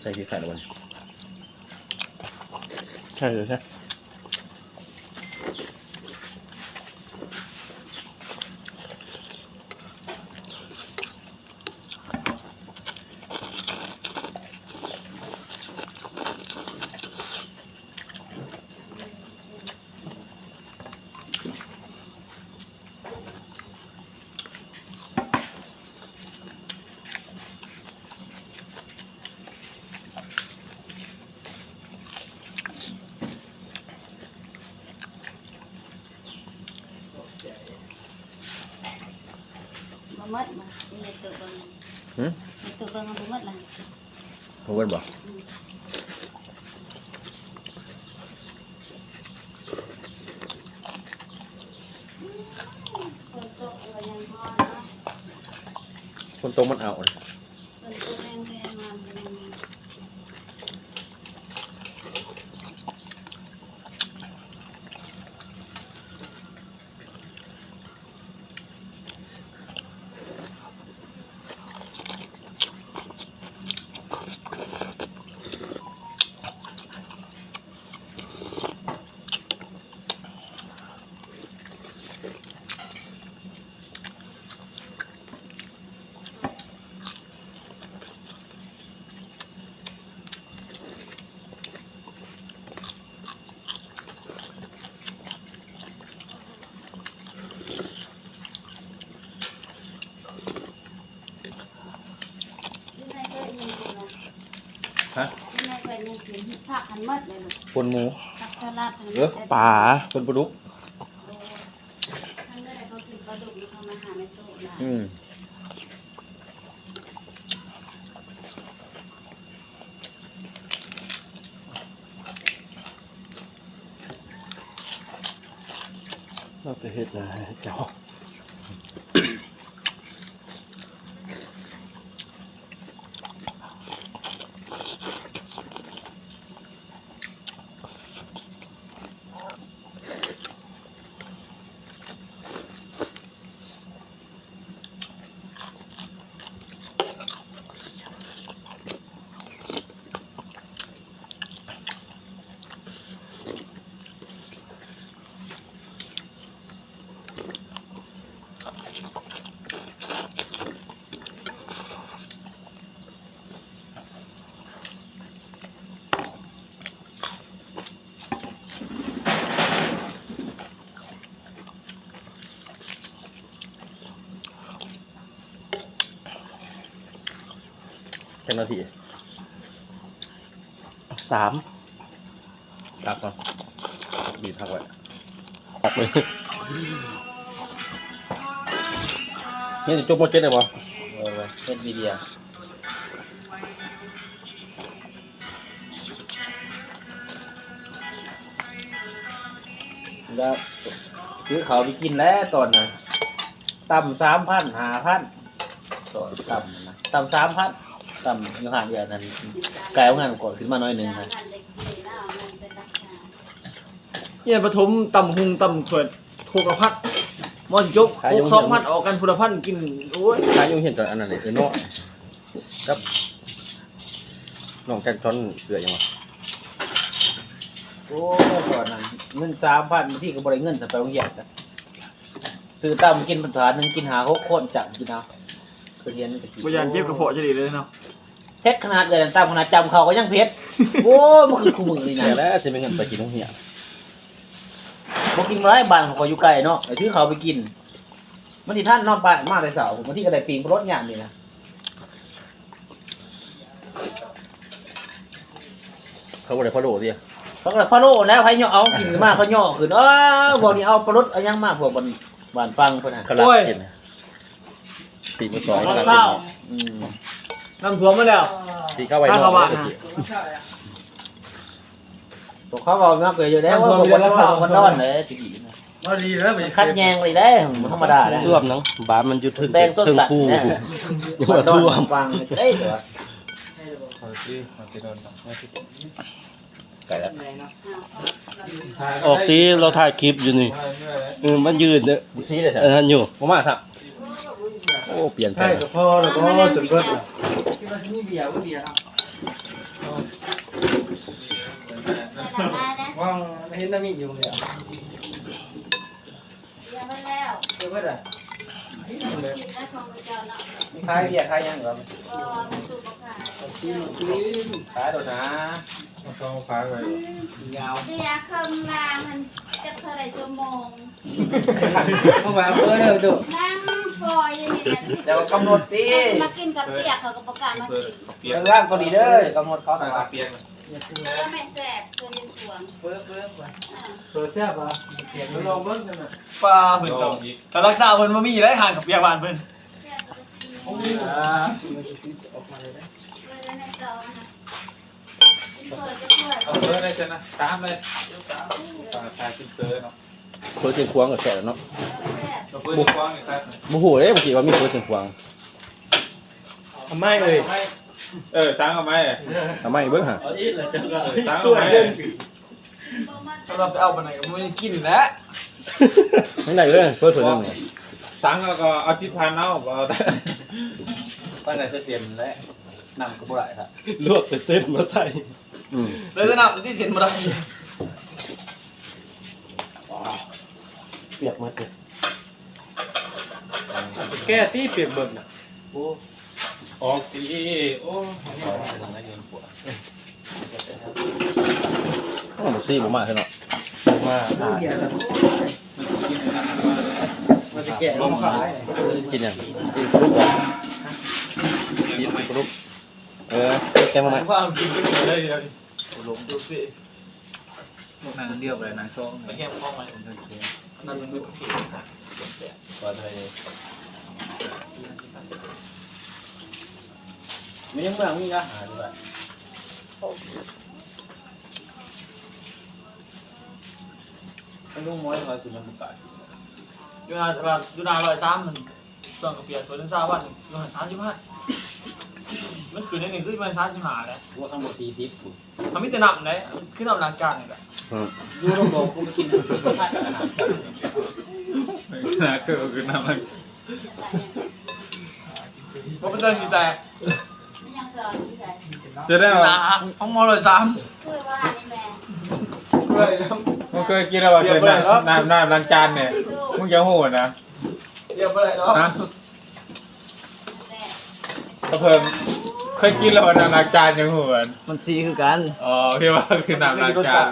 ໃສ່ພລິກໄທແລ້ວບໍ່ນີ້? ໃສ່ເລີຍຊະ. ບໍ່ໝົດບໍ່? ມີແຕ່ໂຕະເບິ່ງ. ຫື? ມີໂຕະເບິ່ງບໍ່ໝົດລະ? ບໍ່ໝົດບໍ່? ອືມ. ຝົນຕົກມັນເອົາ. ຮະ? ປົນໝູ. ເອີ ປາ ປົນປາດຸກ. ອືມ. ເຮົາຈະເຮັດນະເຈົ້າ. ຈັກນາທີ? ສາມ. ພັກກ່ອນ ບີບພັກໄວ້ ພັກໄວ້. ຮຽນຈົບ ມໍເຈັດ ໄດ້ບໍ່? ເອີ ເຮັດວິທະຍາ. ແລ້ວ ຊື້ເຂົ້າໄປກິນແລ້ວຕອນນັ້ນ ຕຳສາມພັນ ຫ້າພັນ ຕອນຕຳນະ ຕຳສາມພັນ ຕຳຢູ່ຮ້ານເອື້ອຍນັ້ນ ໄກໂຮງງານກ່ອນ ຂຶ້ນມາໜ້ອຍໜຶ່ງນະ. ຮຽນປະຖົມ ຕຳຫຸ່ງ ຕຳຖ້ວຍ ໂຄກລະພັດ ໝໍ້ຈົກ ໂຄກສອງພັນ ອອກກັນພຸ້ນລະພັນ ກິນ ໂອ້ຍ ຂາຍຢູ່ໂຮງຮຽນຕອນອັນນັ້ນເດ້ ເອີ ເນາະ ກັບ ນ້ອງແຈັກຊອນເກືອຫຍັງວະ? ໂອ້ຍ ຕອນນັ້ນເງິນສາມພັນ ບາງທີກໍບໍ່ໄດ້ເງິນ ຖ້າໄປໂຮງຮຽນນະ ຊື້ຕຳກິນ ຖາດໜຶ່ງກິນຫ້າຫົກຄົນ ຈ້ຳກິນເອົາ ໄປຮຽນແຕ່ກີ້ ບໍ່ຢ້ານເຈັບກະເພາະຈັ່ງໃດເລີຍເນາະ. ເຜັດຂະໜາດເອື້ອຍນັ້ນ ຕຳຂະໜາດ ຈ້ຳເຂົ້າກໍຍັງເຜັດ. ໂອ້ຍ ມັນຄືຄູ່ມື້ນີ້ນະ ແລ້ວຊິມີເງິນໄປກິນໂຮງຮຽນ ບໍ່ກິນບໍ່ໄດ້ ບ້ານຂ້ອຍຢູ່ໄກເນາະ ໄປຊື້ເຂົ້າໄປກິນ ມັນຊິທັນເນາະ ໄປ ມາແຕ່ເຊົ້າ ບາງທີກໍໄດ້ປີ້ງປາໂລດຍາມນີ້ນະ. ເຂົາບໍ່ໄດ້ພະໂລ້ຕິ? ເຂົາກໍໄດ້ພະໂລ້ແລ້ວ ໃຜຍໍ້ເອົາກິນມາ ເຂົາຍໍ້ຂຶ້ນ ເອີ ພວກນີ້ເອົາປາໂລດເອົາຫຍັງມາ ພວກບ້ານ ບ້ານຝັ່ງເພິ່ນນະ ໂອ້ຍ ປີມື້ສອງ ອືມ ນ້ຳຖ້ວມ ນ້ຳຖ້ວມມາແລ້ວ ທີ່ເຂົາໄວ້ນອນ ພວກເຂົາເວົ້ານັກເລີຍຢູ່ແລ້ວ ນ້ຳຖ້ວມ ວ່າພວກມັນນອນເດ້ ແຕ່ກີ້ນະ. ພໍດີແລ້ວ ມັນຂັດແຍ່ງໄປໄດ້ ບໍ່ທຳມະດາເດ້. ຖ້ວມໜັງ ບາດມັນຢູ່ເທິງ ແບ່ງຊົນຊັ້ນ ເທິງພູ ນະ ຍັງວ່າຖ້ວມ ຟັງເດ້. ໄກແລ້ວ ອອກຕິ ລາວຖ່າຍຄລິບຢູ່ນີ້. ເອີ ມັນຢືນເດີ ບໍ່ຊີ້ເດ້ ອັນນັ້ນຢູ່ ບໍ່ມາຊ້ຳ. ໂອ້ ປ່ຽນໄປ ໃຫ້ກໍພໍແລ້ວ ບໍ່ຈົນເບິດລະ. ຄິດວ່າຊິມີເບຍ ບໍ່ເບຍເນາະ. ວ້າວ ເຫັນແຕ່ມີຢູ່ເລີຍ. ເບຍເບິດແລ້ວ ເບຍເບິດລະ. ຂາຍເບຍຂາຍຫຍັງກໍ ບໍ່ ມັນສູບບໍ່ຂາຍ ຂາຍໂດດນາ. ເອົາຂາຍໄວ້ ມັນຍາວ ເບຍເຄິ່ງລາງຫັ້ນ ຈັກເທົ່າໃດຊົ່ວໂມງ. ເພາະວ່າເປີດເດີ ນັ່ງຄອຍຢູ່ນີ້ແຫຼະ. ແຕ່ວ່າກຳນົດຕິ ມາກິນກັບປຽກ ເຂົາກໍບໍ່ກ້າມາກິນ. ເປີດເລື່ອງເກົາຫຼີເດີ ກຳນົດເຂົານະ ປຽກ ເປີແມ່ແຊບ ເປີເປັນພວງ ເປີ ເປີ ເປີແຊບຫວາ? ລອງເບິ່ງກັນນະ. ປ້າ ເພິ່ນຕ້ອງ ຖ້າລັກສາເພິ່ນບໍ່ມີໄດ໋ ຮ້ານເຂົ້າປຽກບ້ານເພິ່ນ. ແຊບ ເປີແມ່ແຊບ ເປີແມ່ແຊບ ເອົາເປີໄດ້ຊັ້ນນະ ຕາມເລີຍ ຕາມ ຕາມກິນເປີເນາະ. ເປີຊຽງຂວາງກໍແຊບເນາະ. ເປີຊຽງຂວາງນີ້ຄັກ ບໍ່ຮູ້ເດ້ ບໍ່ຄິດວ່າມີເປີຊຽງຂວາງ. ເອົາໄມ້ເອີຍ ເອີ ສັ່ງເອົາໄມ້ ເອົາໄມ້ເບິ່ງຫາ ເອີ ສັ່ງເອົາໄມ້. ຖ້າເຮົາໄປເອົາປານໃດກໍບໍ່ໄດ້ກິນແຫຼະ. ໄດ້ເລີຍ ເປີຖ້ວຍໜຶ່ງ ສັ່ງແລ້ວກໍເອົາສິບພັນເອົາ ບໍ່ເອົາ. ປານໃດຈະເຊັນແຫຼະ ນ້ຳກໍບໍ່ໄດ້ ລວກແຕ່ເສັ້ນມາໃສ່. ອືມ ແລ້ວຈະນ້ຳທີ່ເຊັນບໍ່ໄດ້. ປຽກໝົດເລີຍ ແກ້ຕິ ປຽກເບິດນະ. ໂອ້ ອອກຕິ ໂອ້ ໂອ້ ບໍ່ຊີບໍ່ມາເທື່ອເນາະ. ມາ ມັນຊິແກະລົງຂາຍ ກິນຫຍັງ? ກິນປາດຸກບໍ່? ກິນປາດຸກ ເອີ ແກງໜໍ່ໄມ້ ວ່າກິນໄປເລີຍ ລົງດູຊິ. ນັ່ງອັນດຽວໄປ ນັ່ງສອງ ໄປແຮມຂອງໃໝ່ ນັ້ນມັນບໍ່ໂອເຄ. ມັນຍັງເມືອງມີອາຫານຢູ່. ໄປລົງມອຍ ເຂົາກິນນ້ຳປາ ຢູ່ໜ້າ ຢູ່ໜ້າຮ້ອຍສາມ ມັນ ຊ່ວງກະປຽກ ຖ້ວຍໜຶ່ງຊາວພັນ ຢູ່ຫັ້ນສາມສິບຫ້າ. ມັນຂຶ້ນໃນນີ້ຄືມັນສາມສິບຫ້າແຫຼະ. ໂອ້ ທັງໝົດສີ່ສິບພຸ້ນ. ມັນມີແຕ່ນ້ຳໃດ໋ ຄືນ້ຳລ້າງຈານນີ້ແຫຼະ. ອືມ ຢູ່ໂຮງໝໍ ກູໄປກິນນ້ຳ ໜ້າເກີດຄືນ້ຳລ້າງ ບໍ່ເປັນຕາຊິແຕກ. ຈະໄດ້ ຂອງໝໍຮ້ອຍສາມ ຄືວ່ານີ້ແມ່ ມັນເຄີຍກິນແລ້ວວ່າ ເຄີຍນ້ຳ ນ້ຳ ນ້ຳລ້າງຈານນີ້ ມຶງຈະຮູ້ນະ. ຮະ ກະເພິ່ນເຄີຍກິນແລ້ວວ່າ ນ້ຳລ້າງຈານຍັງຮູ້. ມັນສີຄືກັນ. ອໍ ຄືວ່າຄືນ້ຳລ້າງຈານ.